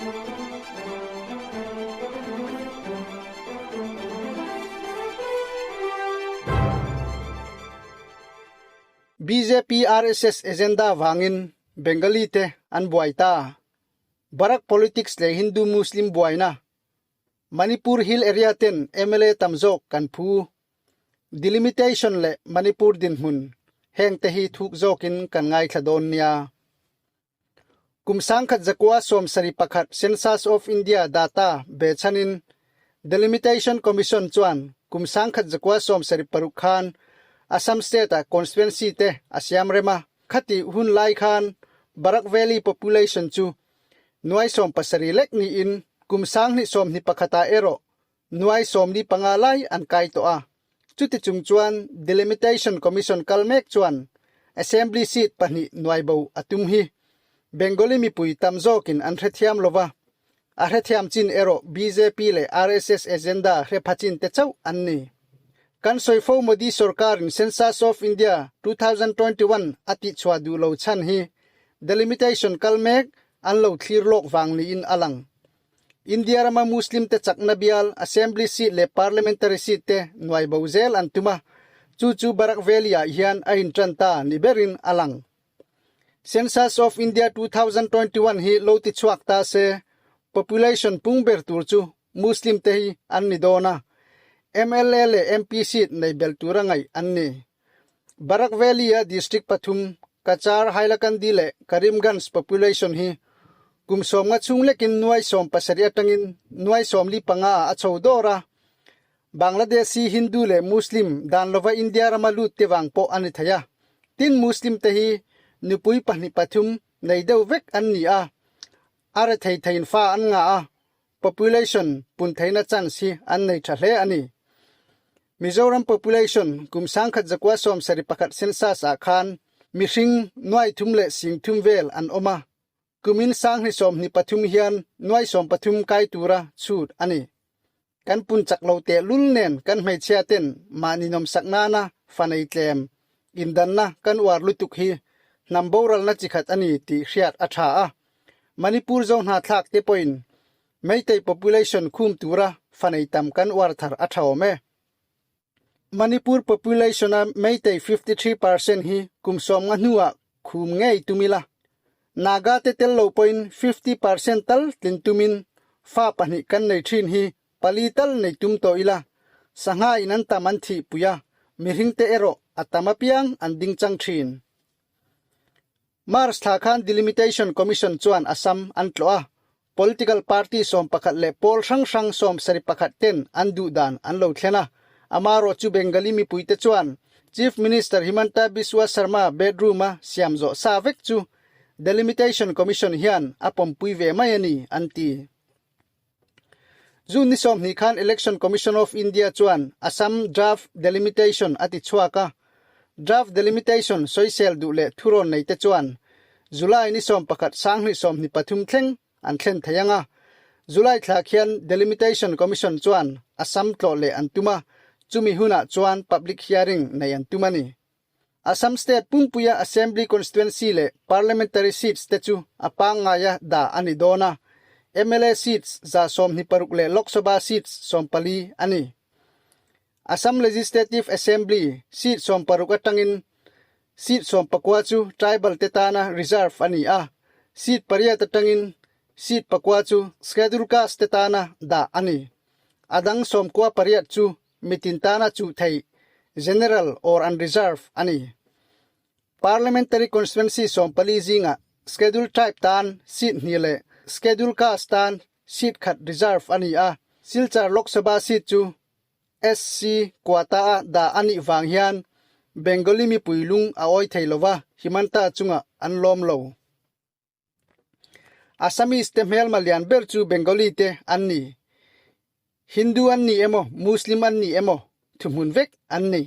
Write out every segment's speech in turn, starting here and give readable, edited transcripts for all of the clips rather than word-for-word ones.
Bjp RSS agenda vangin Bengali te an buai ta. Barak politics leh Hindu Muslim buaina Manipur Hill Area ten mla tam zawk kan phu. Delimitation leh Manipur dinhmun heng te hi thuk zawkin kan ngaithla dawn nia. Kum 1971 Census of India data behchhanin Delimitation Commission chuan kum 1976 khan Assam state-a constituency te a siam rem a. Khati hun lai khan Barak Valley population chu nuai 70 lek niin kum 2021 ah erawh nuai 45 lai an kai tawh a. Chuti chung chuan Delimitation Commission kal mek chuan Assembly seat pahnih nuai bo a tum hi Bengali mipui tam zawkin an hrethiam lo va, a hrethiam chin erawh bjp leh RSS agenda hre pha chin te chauh an ni. Kan sawi fo Modi sorkarin Census of India 2021 a tihchhuah duh lo chhan hi Delimitation kal mek an lo thlir lawk vang niin a lang. India rama Muslim te chakna bial, Assembly seat leh Parliamentary seat te nuai bo zel an tum a, chu chu Barak Valley-ah hian a intan ta ni berin a lang. Census of India 2021 hi lo ti chhuak ta se, population pung ber tur chu Muslim te hi an ni dawn a, mla leh MP seat nei bel tura ngaih an ni. Barak Valley-a district pathum, Cachar, Hailakandi leh Karimganj population hi kum 50 chhung lekin nuai 70 atangin nuai 45 ah a chho dawr a. Bangladeshi Hindu leh Muslim dan lova India rama lut te vang pawh a ni thei a. Tin, Muslim te hi nupui pahnih pathum nei deuh vek an ni a, a rethei theiin fa an ngah a, population pun theihna chance hi an nei tha hle a ni. Mizoram population kum 1971 census ah khan mihring nuai thum leh sing thum vel an awm a, kumin 2023 hian nuai 13 kai tura chhut a ni. Kan pun chak lo teh lul nen kan hmeichhia ten mahni nawmsak nana fa nei tlem indanna kan uar lutuk hi hnam boralna chikhat a ni tih hriat a tha a. Manipur zo hnathlak te pawhin Meitei population khum tura fa nei tam kan uar thar a tha awm e. Manipur population a Meitei 53% hi kum 50 hnuah khum ngei tum ila. Naga te tel lo pawhin 50% tal tlin tumin fa pahnih kan nei thin hi pali tal nei tum tawh ila. Sangha in an tam an thih pui a, mihring te erawh a tam apiang an ding chang thin. March thla khan Delimitation Commission chuan Assam an tlawh a, political party 11 leh pawl hrang hrang 71 ten an duh dan an lo thlen a. Amarawh chu Bengali mipuite chuan Chief Minister Himanta Biswa Sarma bedroom-a siam zawh sa vek chu Delimitation Commission hian a pawmpui ve mai a ni, an ti. June ni 20 khan Election Commission of India chuan Assam Draft Delimitation a ti chhuak a. Draft Delimitation sawisel duh leh thurawn nei te chuan July ni 11 2023 thleng an thlen thei ang a. July thla khian Delimitation Commission chuan Assam tlawh leh an tum a, chumi hunah chuan public hearing nei an tum a ni. Assam state pumpuia Assembly constituency leh Parliamentary seats te chu a pangngaia dah a ni dawn a, mla seats 126 leh Lok Sabha seats 40 a ni. Assam Legislative Assembly seat 60 atangin seat 19 chu tribal te tana reserve a ni a, seat pariat atangin seat pakua chu Schedule Caste te tana dah a ni. A dang 98 chu mitin tana chuh theih, general or unreserved, a ni. Parliamentary constituency 14 zingah Schedule Tribe tan seat hnih leh Schedule Caste tan seat khat reserve a ni a. Silchar Lok Sabha seat chu SC quota-a dah a nih vang hian Bengali mipui lung a awi thei lova, Himanta chungah an lawm lo. Assamese te hmelma lian ber chu Bengali te an ni. Hindu an ni emaw, Muslim an ni emaw, thuhmun vek an ni.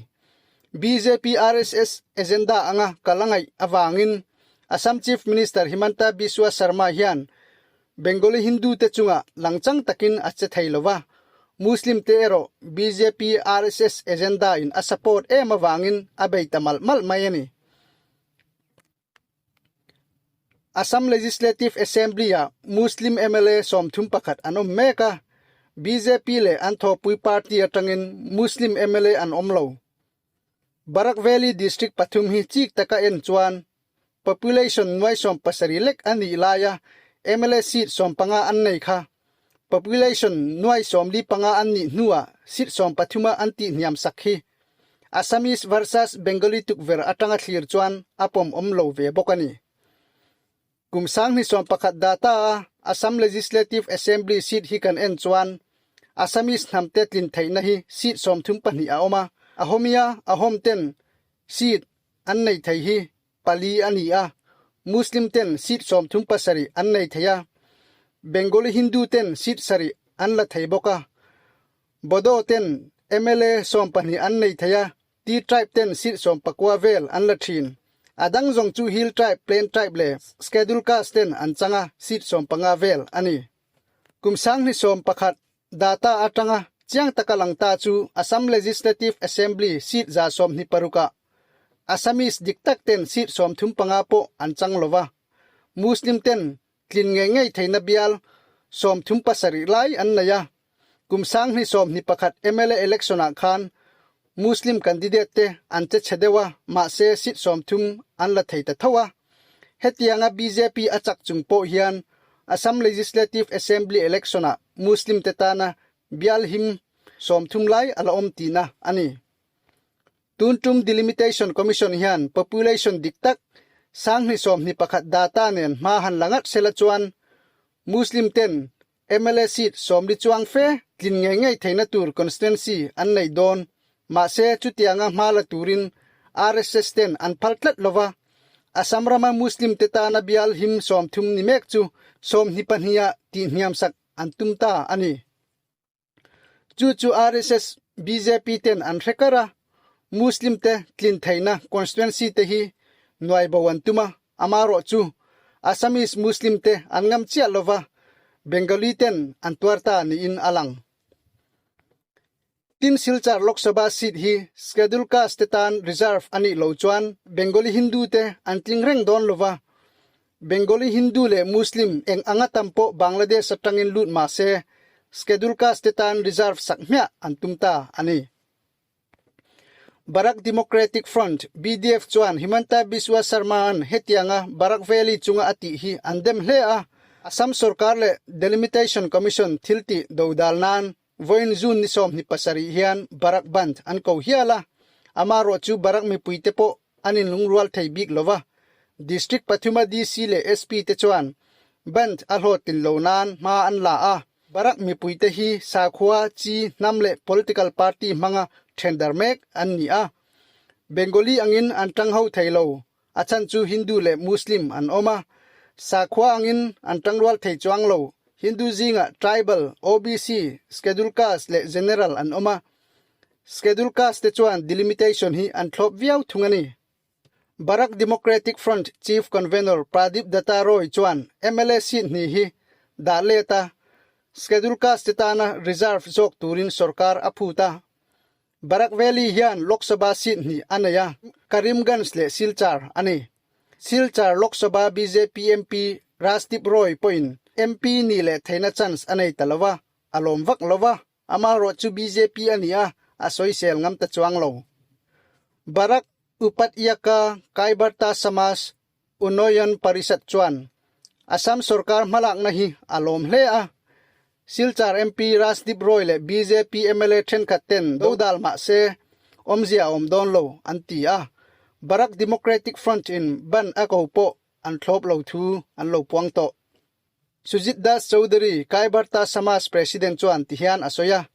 Bjp RSS agenda anga kal a ngaih avangin Assam Chief Minister Himanta Biswa Sarma hian Bengali Hindu te chungah langchang takin a che thei lova, Muslim te erawh bjp RSS agenda in a support em avangin a bei ta malh malh mai a ni. Assam Legislative Assembly-ah Muslim mla 31 an awm mek a, bjp leh an thawhpui party atangin Muslim mla an awm lo. Barak Valley District pathum hi chik taka en chuan population nuai 70 lek a nih laia mla seat 15 an nei kha population nuai 45 an nih hnuah seat 13 a an tihhniam sak hi Assamese versus Bengali tukverh atanga thlir chuan a pawm awm lo ve bawk a ni. Kum 2011 data a Assam Legislative Assembly seat hi kan en chuan Assamese hnamte tlin theihna hi seat 32 a awm a, Ahomia Ahom ten seat an nei thei hi pali a ni a, Muslim ten seat 37 an nei thei a, Bengali Hindu ten seat sarih an la thei bawk a, Bodo ten mla 12 an nei thei a, Tea tribe ten seat 19 vel an la thin. A dang zawng chu Hill tribe, Plain tribe leh Scheduled Caste ten an chang a, seat 15 vel a ni. Kum 2011 data atanga chiang taka lang ta chu Assam Legislative Assembly seat 126 ah Assamese dik tak ten seat 35 pawh an chang lova, Muslim ten tlin ngei ngei theihna bial 37 lai an nei a, kum 2021 mla election ah khan Muslim candidate te an che chhe deuh a, mahse seat 30 an la thei ta tho a. Hetianga bjp a chak chung pawh hian Assam Legislative Assembly election ah Muslim te tana bial him 30 lai a la awm tihna a ni. Tun tum Delimitation Commission hian population dik tak 2021 data nen hma han la ngat sela chuan Muslim ten mla seat 40 chuang fe tlin ngei ngei theihna tur constituency an nei dawn. Mahse chutianga hma la turin RSS ten an phal tlat lova, Assam rama Muslim te tana bial him 30 ni mek chu 22 ah tihhniam sak an tum ta a ni. Chu chu RSS, bjp ten an hre kar a, Muslim te tlin theihna constituency te hi nuai bo an tum a, amarawh chu Assamese Muslim te an ngam chiah lova, Bengali ten an tuar ta niin a lang. Tin Silchar Lok Sabha seat hi Scheduled Caste te tan reserve a nih lo chuan Bengali Hindu te an tling reng dawn lova, Bengali Hindu leh Muslim eng anga tam pawh Bangladesh atangin lut mah se Scheduled Caste te tan reserve sak hmiah an tum ta a ni. Barak Democratic Front, BDF, chuan Himanta Biswa Sarma-a'n hetianga Barak Valley chunga a tih hi an dem hle a, Assam sorkar leh Delimitation Commission thiltih dodal nan Vawiin June ni 27 hian Barak Bandh an ko hial a, amarawh chu Barak mipuite pawh an inlungrual thei bik lo va. District pathuma DC leh SP te chuan Bandh a hlawhtlin lo nan hma an la a, Barak mipuite hi sakhua, chi, hnam leh political party hmanga thendar mek an ni a. Bengali angin an tang ho thei lo, a chhan chu Hindu leh Muslim an awm a, sakhua angin an tangrual thei chuang lo. Hindu zingah Tribal, OBC, Scheduled Caste leh General an awm a, Scheduled Caste te chuan delimitation hi an thlawp viau thung a ni. Barak Democratic Front Chief Convenor Pradip Datta Roy chuan mla seat hnih hi dah let a, Scheduled Caste te tana reserve zawk turin sorkar a phut a. Barak Valley hian Lok Sabha seat hnih a nei a, Karimganj leh Silchar a ni. Silchar Lok Sabha bjp MP Rajdeep Roy pawhin MP nih leh theihna chance a nei ta lo va, a lawm vak lo va. Amaherawh chu bjp a ni a, a sawisel ngam ta chuang lo. Barak Upatyaka Kaibarta Samaj Unnoyan Parishad chuan Assam sorkar hmalakna hi a lawm hle a. Silchar MP Rajdeep Roy leh bjp mla thenkhat ten dodal mah se awmzia a awm dawn lo an ti a. Barak Democratic Front in ban a ko pawh an thlawp lo thu an lo puang tawh. Sujit Das Chowdhury, Kaibarta Samaj President chuan tihian a sawi a,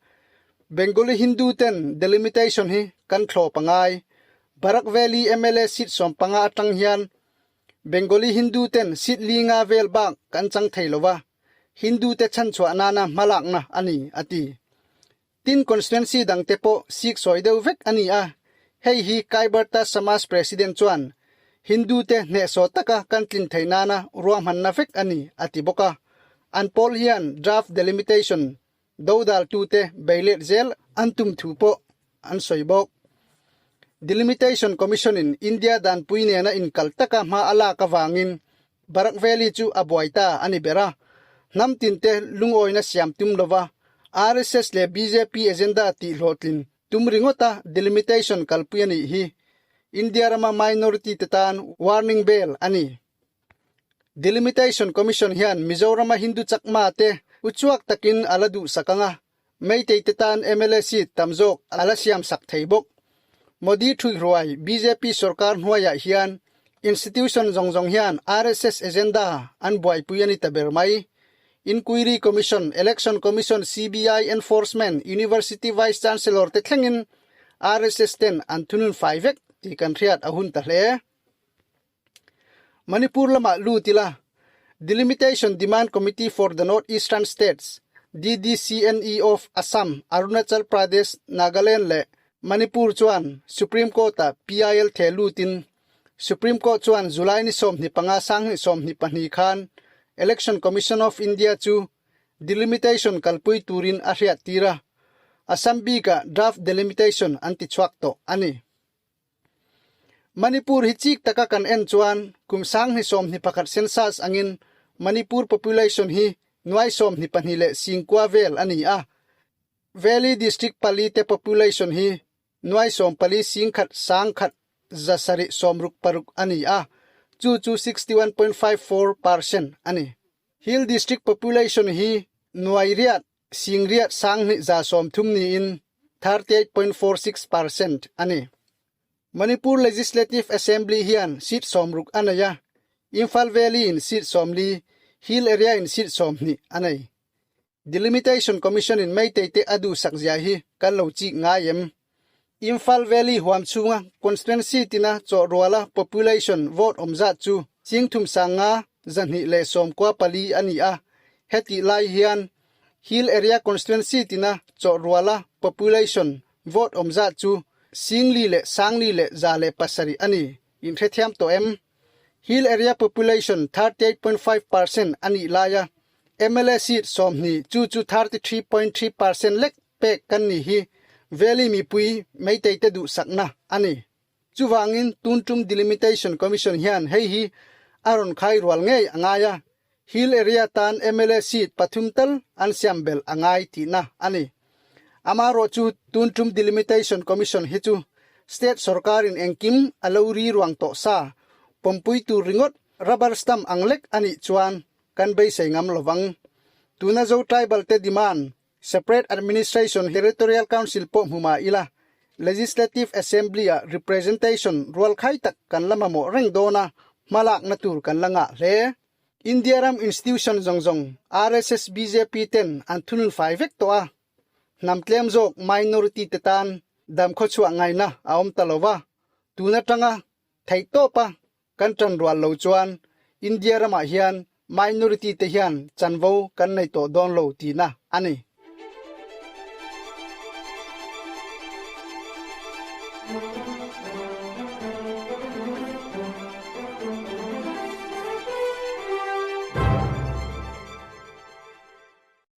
Bengali Hindu ten delimitation hi kan thlawp a ngai. Barak Valley mla seat 15 atang hian Bengali Hindu ten seat li nga vel bak kan chang thei lova, Hindu te chhanchhuah nana hmalakna a ni, a ti. Tin constituency dangte pawh sik sawi deuh vek a ni a, hei hi Kaibarta Samaj President chuan Hindu te hnehsawh taka kan tlin theih nana ruahmanna vek a ni a ti bawk a. An pawl hian draft delimitation dodaltute beilet zel an tum thu pawh an sawi bawk. Delimitation Commission in India danpui nena inkal taka hma a lak avangin. Barak Valley chu a buai ta a ni ber a. Hnam tinte lungawina siam tum lova RSS leh bjp agenda tih hlawhtlin tum ringawta delimitation kalpui a nih hi India rama minority te tan warning bell a ni. Delimitation Commission hian Mizorama Hindu chakma te uchuak takin a la duhsak ang a, Meitei te tan mla seat tam zawk a la siam sak thei bawk. Modi thuihruai bjp sorkar hnuaiah hian institution zawng zawng hian RSS agenda an buaipui a ni ta ber mai. Inquiry Commission, Election Commission, CBI Enforcement, University Vice Chancellor te thlengin RSS ten an thunun fai vek tih kan hriat a hun ta hle. Manipur lamah lut ila, Delimitation Demand Committee for the North Eastern States, DDCNE, of Assam, Arunachal Pradesh, Nagaland leh Manipur chuan Supreme Court-ah PIL theh lutin Supreme Court chuan July ni 25 2022 khan Election Commission of India chu delimitation kalpui turin a hriattir a, Assam bikah draft delimitation an tichhuak tawh a ni. Manipur hi chik taka kan en chuan kum 2021 census angin Manipur population hi nuai 22 leh singkua vel a ni a. Valley district pali te population hi nuai 14 singkhat sangkhat zasarih 66 a ni a, chu chu 61.54% a ni. Hill district population hi nuai riat singriat sanghnih 30 niin 38.46% a ni. Manipur Legislative Assembly hian seat 60 a nei a, Imphal Valley in seat 40, Hill Area in seat 20 a nei. Delimitation Commission in Meitei te a duhsak zia hi kan lo chik ngai em? Imphal Valley huam chhunga constituency tina chawhruala population vote awm zat chu chingthum sanga 294 a ni a, hetih lai hian Hill Area constituency tina chawhruala population vote awm zat chu singli leh sangli leh 107 a ni. Inhrethiam tawh em? Hill Area population 38.5% a nih laia mla seat 20 chu chu 33.3% lek pek kan ni hi Valley mipui Meitei te duhsakna a ni. Chuvangin tuntum Delimitation Commission hian hei hi a rawn khai rual ngei a ngai a, Hill Area tan mla seat pathum tal an siam belh a ngai tihna a ni. Amaherawh chu tuntum Delimitation Commission hi chu State sorkarin engkim a lo ri ruang tawh sa pawmpui tur ringawt rubber stamp ang lek a nih chuan kan beisei ngam lovang. Tuna Zo Tribal te demand Separate Administration Territorial Council pawh hmu mah ila, Legislative Assembly-ah representation rualkhai tak kan la mamawh reng dawn a, hmalakna tur kan la ngah hle. India ram institution zawng zawng RSS bjp ten an thunun fai vek tawh a, hnam tlem zawk minority te tan dam khawchhuah ngaihna a awm ta lo va, tun atanga theihtawpa kan tan rual lo chuan India ramah hian minority te hian chanvo kan nei tawh dawn lo tihna a ni.